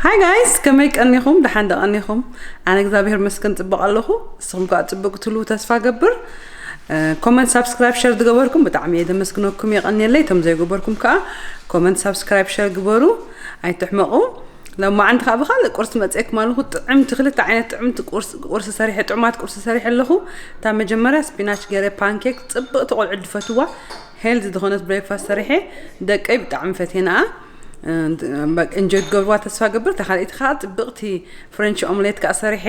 Hi guys፣ ከመይ ቀኒኹም? ደሓን ዶ ቀኒኹም? ኣነ እግዚኣብሔር መስገን ጽቡቕ ኣለኹ። ንስኹም ከኣ ጽቡቕ ትሉ ተስፋ ገብር። ኮመንት፣ ሳብስክራይብ፣ ሸር ዝገበርኩም ብጣዕሚ እየ ደመስግነኩም፣ የቐንየለይ። እቶም ዘይገበርኩም ከኣ ኮመንት፣ ሳብስክራይብ፣ ሸር ግበሩ፣ ኣይትሕመቑ። ሎማዓንቲ ከኣ ብኻልእ ቁርሲ መጽኤኩም ኣለኹ። ጥዕምቲ፣ ክልተ ዓይነት ጥዕምቲ ቁርሲ፣ ቁርሲ ሰሪሐ፣ ጥዑማት ቁርሲ ሰሪሐ ኣለኹ። እታ መጀመርያ ስፒናች ገይረ ፓንኬክ፣ ጽብቕቲ፣ ቆልዑ ዝፈትዋ ሄልዚ ዝኾነት ብሬክፋስት ሰሪሐ፣ ደቀይ ብጣዕሚ ፈትየንኣ። እንጆይ ትገብርዋ ተስፋ ገብር። ተኻልኢቲ ከዓ ጽብቕቲ ፍሬንች ኦምሌት ከዓ ሰሪሐ።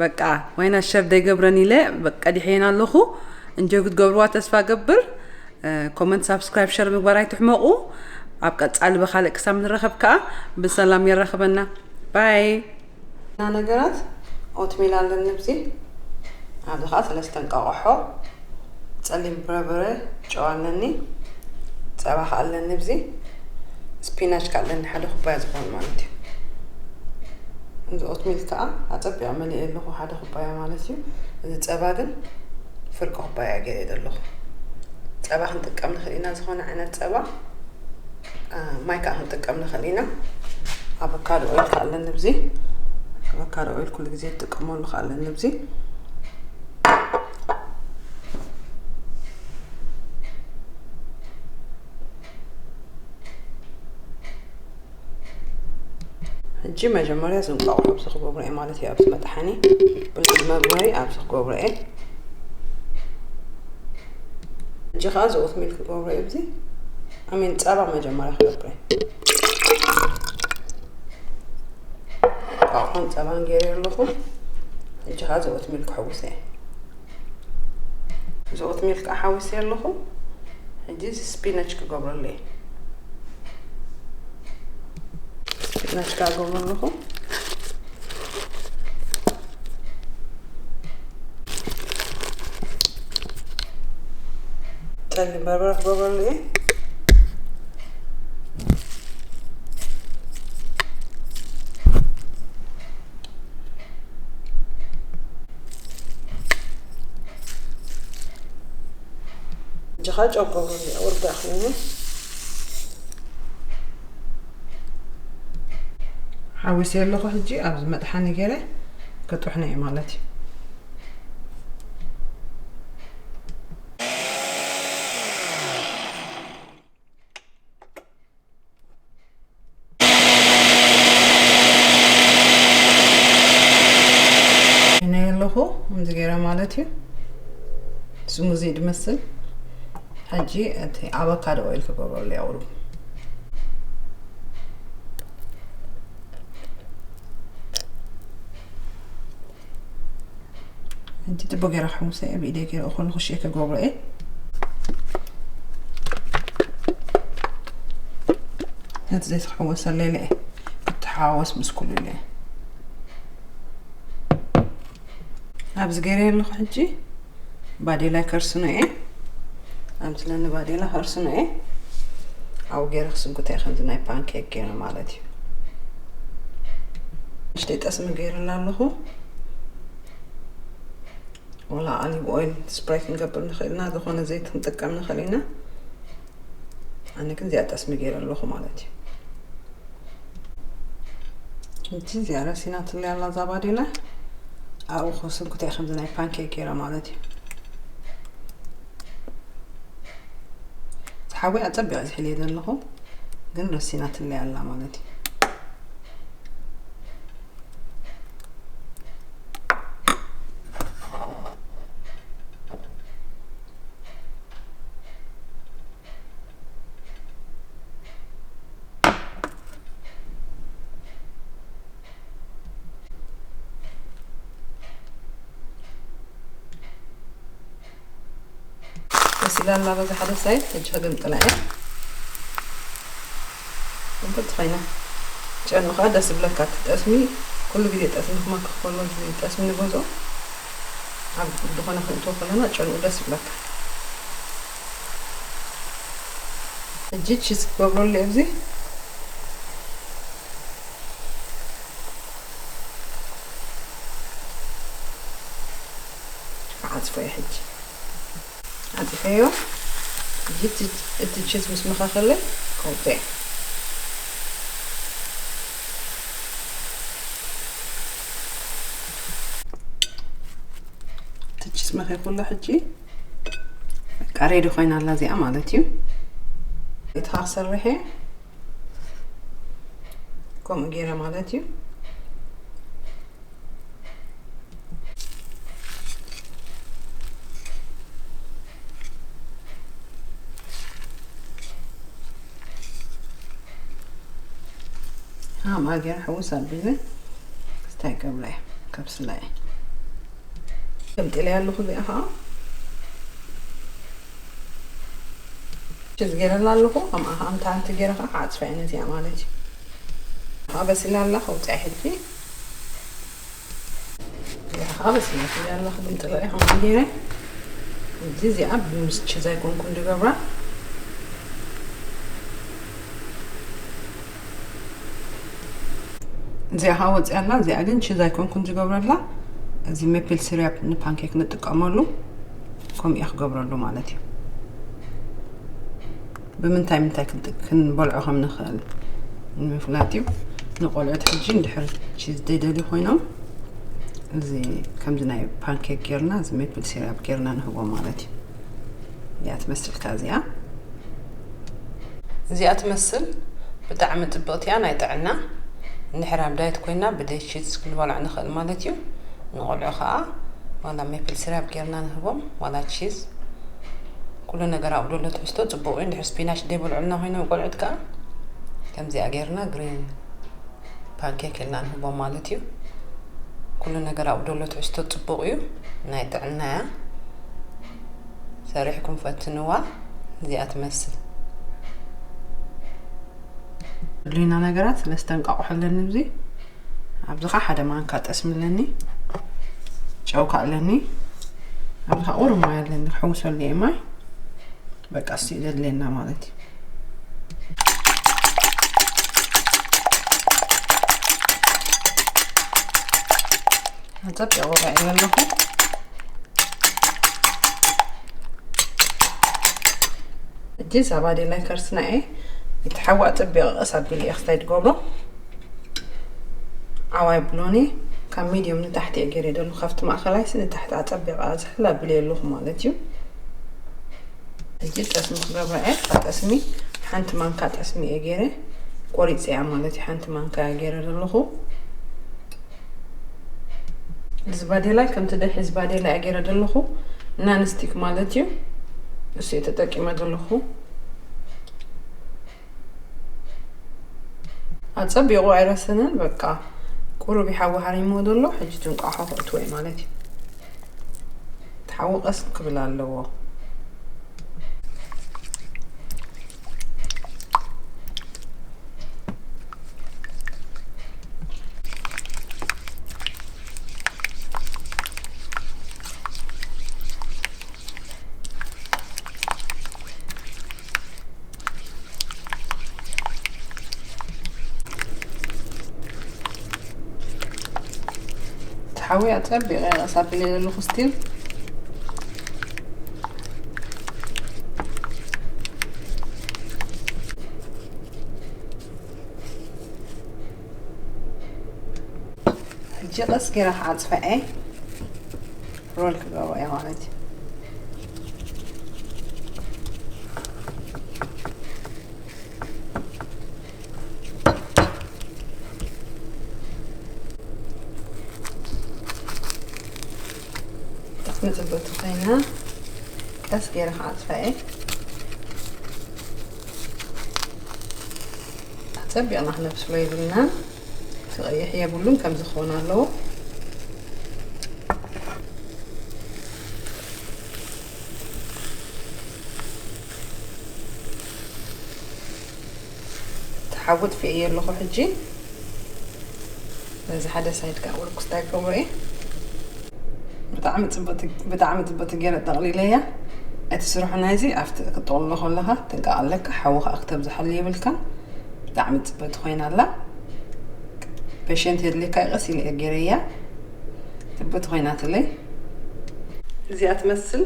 በቃ ዋይና ሸር ደይገብረን ኢለ በቃ ቀዲሐየን ኣለኹ። እንጆይ ክትገብርዋ ተስፋ ገብር። ኮመንት፣ ሳብስክራይብ፣ ሸር ምግባር ኣይትሕመቑ። ኣብ ቀጻሊ ብኻልእ ክሳብ ንራኸብ ከዓ ብሰላም የራኽበና። ባይ። እና ነገራት ኦትሚል ኣለኒ ኣብዚ። ኣብዚ ከዓ ሰለስተ እንቃቆሖ፣ ጸሊም በርበረ፣ ጨው ኣለኒ። ጸባ ከዓ ኣለኒ ኣብዚ። ስፒናች ከዓ ኣለኒ ሓደ ኩባያ ዝኾነ ማለት እዩ። እዚ ኦትሚል ከዓ ኣጸቢቐ መሊኤ ኣለኹ ሓደ ኩባያ ማለት እዩ። እዚ ጸባ ግን ፍርቂ ኩባያ ገይረ ኣለኹ። ጸባ ክንጥቀም ንኽእል ኢና፣ ዝኾነ ዓይነት ጸባ። አ፣ ማይ ከዓ ክንጥቀም ንኽእል ኢና። ኣቮካዶ ኦይል ከዓ ኣለኒ ኣብዚ። ኣቮካዶ ኦይል ኩሉ ግዜ ትጥቀመሉ ከዓ ኣለኒ ኣብዚ። ሕጂ መጀመርያ እዚ እንቋቑሖ ኣብዚ ክገብሮ እየ ማለት እዩ። ኣብዚ መጥሓኒ ብልዕሊ መግበሪ ኣብዚ ክገብሮ እየ። ሕጂ ከዓ እዚ ኦትሚል ክገብሮ እየ። እዚ ኣሜን ጸባ መጀመርያ ክገብሮ እየ። እንቋቑሖን ጸባን ገይረ ኣለኹ። ሕጂ ከዓ እዚ ኦትሚል ክሕውስ እየ። እዚ ኦትሚል ከዓ ሓዊሰ ኣለኹ። ሕጂ እዚ ስፒናች ክገብረሉ እየ። ስፒናች ከዓ ክገብረ ኣለኹ። ጸሊም በርበረ ክገብረሉ እየ። እጅኻ ጨው ክገብረሉ እየ፣ ውርጋዕ ኮይኑ። ሓዊሰ ኣለኹ። ሕጂ ኣብዚ መጥሓኒ ገይረ ክጥሕኖ እየ ማለት እዩ። እነ ኣለኹ ከምዚ ገይረ ማለት እዩ። ስሙዚ ድመስል። ሕጂ እቲ ኣቮካዶ ኦይል ክገብረሉ እየ ቁሩብ። ሕጂ ጽቡቅ ገይረ ክሕውሶ እየ፣ ብኢደይ ገይረ እኹል ንኽሽየ ክገብሮ እየ። ነቲ ዘይተሓወሰለይ ኢለ እየ፣ ክተሓዋወስ ምስ ኩሉ ኢለ እየ። ኣብዚ ገይረ ኣለኹ። ሕጂ ባዴላይ ከርስኖ እየ። ኣብዚ ለኒ ባዴላ ከርስኖ እየ። ኣብኡ ገይረ ክስንክቶ እየ፣ ከምዚ ናይ ፓንኬክ ገይረ ማለት እዩ። ንእሽተይ ጠስሚ ገይረላ ኣለኹ። ወላ ኦሊቭ ኦይል ስፕሬይ ክንገብር ንኽእል ኢና፣ ዝኾነ ዘይት ክንጥቀም ንኽእል ኢና። ኣነ ግን እዚኣ ጠስሚ ገይረ ኣለኹ ማለት እዩ። ሕጂ እዚኣ ረሲናትለይ ኣላ እዛ ባዴላ። ኣብኡ ክስንክቶ እየ፣ ከምዚ ናይ ፓንኬክ ገይረ ማለት እዩ። ዝሓወይ ኣጸቢቐ ዝሕልየ ዘለኹ ግን ረሲናትለይ ኣላ ማለት እዩ። በሲላ ኣላ በዛ ሓደ ሳይድ፣ ሕጂ ከግምጥላ እየ። እንትን ትኸይና ጨኑ ከዓ ደስ ይብለካ። እቲ ጠስሚ ኩሉ ግዜ ጠስሚ ክመክኽ ከሎ፣ እዚ ጠስሚ ንገዝኦ ኣብ ዝኾነ ክንእትዎ ከለና ጨንኡ ደስ ይብለካ። ሕጂ ቺዝ ክገብረሉ እየ። ኣብዚ ክዓጽፎ እየ ሕጂ። ዓጺፈዮ። ሕጂ እቲ፣ እቲ ቺዝ ምስ መኻኸለይ ከውጽኦ እየ። መኸ ኩሉ ሕጂ በቃ ሬዲ ኮይና ኣላ እዚኣ ማለት እዩ። እቲ ክሰርሕ እየ ከምኡ ገይረ ማለት እዩ። ሃም ኣገር ሕውስ ኣቢለ ስታይ ገብረ ከብስላይ ከምጥለ ያለኹ እዚኣ ከዓ ሽዝ ገይረላ ኣለኹ። ከምኣ ከዓ እንተ ሓንቲ ገይረ ከዓ ክዓፅፋ እየ ነዚኣ ማለት እዩ። ከዓ በሲላ ኣላ ከውፅያ ሕጂ እዚኣ ከዓ በሲላ ስለ ኣላ ክግምጥላ እየ ከምኣ ገይረ። እዚ እዚኣ ብምስቺ ዘይኮንኩ እንድገብራ እዚኣ ከዓ ወፂኣ ኣላ። እዚኣ ግን ቺዝ ኣይኮንኩን ዝገብረላ። እዚ ሜፕል ሲራፕ ንፓንኬክ ንጥቀመሉ ከምኡ እየ ክገብረሉ ማለት እዩ። ብምንታይ ምንታይ ክንጥ- ክንበልዖ ከም ንኽእል ንምፍላጥ እዩ። ንቆልዑት ሕጂ እንድሕር ቺዝ ዘይደልዩ ኮይኖም እዚ ከምዚ ናይ ፓንኬክ ጌርና እዚ ሜፕል ሲራፕ ጌርና ንህቦም ማለት እዩ። እያ ትመስልካ እዚኣ። እዚኣ ትመስል ብጣዕሚ ጽብቕቲ እያ ናይ ጥዕና። እንድሕር ኣብ ዳየት ኮይና ብደይ ቺዝ ክንበልዖ ንኽእል ማለት እዩ። ንቆልዑ ኸኣ ዋላ ሜፕል ሲራፕ ጌርና ንህቦም ዋላ ቺዝ ኩሉ ነገር ኣብኡ ዘሎ ትሕዝቶ ጽቡቕ እዩ። እንድሕር ስፒናች ደይበልዑልና ኮይኖም ቆልዑት ከኣ ከምዚኣ ጌርና ግሪን ፓንኬክ ኢልና ንህቦም ማለት እዩ። ኩሉ ነገር ኣብኡ ዘሎ ትሕዝቶ ጽቡቕ እዩ። ናይ ጥዕና እያ። ሰሪሕኩም ፈትንዋ። እዚኣ ትመስል ድልዩና ነገራት ሰለስተ እንቃቑሖ ኣለኒ። እዚ ኣብዚ ኸዓ ሓደ ማንካ ጠስሚ ኣለኒ፣ ጨው ከኣ ኣለኒ። ኣብዚ ኸዓ ቁሩብ ማይ ኣለኒ፣ ክሕውሰሉ እየ ማይ። በቃ እሱ እዩ ዘድልየና ማለት እዩ። ኣጸቢቑ ረኣየ ኣለኹ። ሕጂ ሳባ ደላይ ከርስና እየ። እቲ ሓዊ ኣጸቢቑ ቀስ ኣቢለ እየ ክስታይ ዝገብሮ። ዓዋይ ብሎኒ ካብ ሚድዮም ንታሕቲ እየ ገይረ ደሉ፣ ካብቲ ማእኸላይ ሲ ንታሕቲ ኣጸቢቑ ዝሕል ኣቢለ ኣለኹ ማለት እዩ። ሕጂ ጠስሚ ክገብራ እየ። ካብ ጠስሚ ሓንቲ ማንካ ጠስሚ እየ ገይረ ቆሪፀ እያ ማለት እዩ። ሓንቲ ማንካ እየ ገይረ ዘለኹ። እዚ ባዴላይ ከምቲ ደሒ እዚ ባዴላ እየ ገይረ ዘለኹ፣ ናንስቲክ ማለት እዩ። እሱ እየ ተጠቂመ ዘለኹ። ኣጸቢቑ ኣይረሰነን፣ በቃ ቁሩብ ይሓዊ ሃሪሞ ዘሎ። ሕጂ ትንቋሖ ክእትዎ እየ ማለት እዩ። እቲ ሓዊ ቀስ ክብል ኣለዎ። እቲ ሓዊ ኣጸቢቐ ቀስ ኣቢለ ዘለኹ ስቲል። ሕጂ ቀስ ገይረ ክዓጽፋ እየ። ሮል ክገብሮ እየ ማለት እዩ። ብጣዕሚ ጽብቕቲ ኮይና ቀስ ገይረ ክዓጽፋ እየ። ኣጸቢቕና ክነብስሎ የብልናን። ክቐይሕ የብሉን፣ ከምዚ ክኸውን ኣለዎ። ተሓውጥ ፊኤ ኣለኹ ሕጂ። ነዚ ሓደ ሳይድ ከኣ ወርኩስ ዳገብረ እየ። ብጣዕሚ ጽብቕቲ፣ ብጣዕሚ ጽብቕቲ ገይረ ጠቕሊለያ። እቲ ስርሑ ናይዚ ኣብቲ ክትጠቕልሎ ከለኻ ጥንቃቕ ኣለካ፣ ሓዊ ከኣ ክተብዝሓሉ የብልካን። ብጣዕሚ ጽብቕቲ ኮይና ኣላ። ፔሸንት የድልየካ፣ ቀስ ኢለ እየ ገይረያ። ጽብቕቲ ኮይናትለይ። እዚኣ ትመስል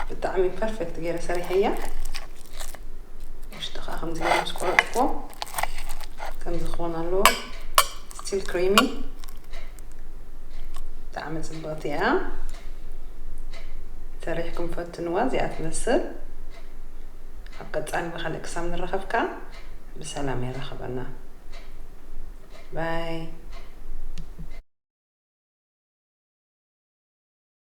ብጣዕሚ ፐርፌክት ገይረ ሰሪሐያ። ውሽጢ ከኣ ከምዚ ገይረ ምስ ቆረጥኩዎ ከምዚ ክኾን ኣለዎ። ስቲል ክሪሚ፣ ብጣዕሚ ጽብቕቲ እያ። ሰሪሕኩም ፈትንዋ። እዚኣ ትመስል። ኣብ ቀጻሊ ብኻልእ ክሳብ ንራኸብ ከኣ ብሰላም የራኽበና። ባይ።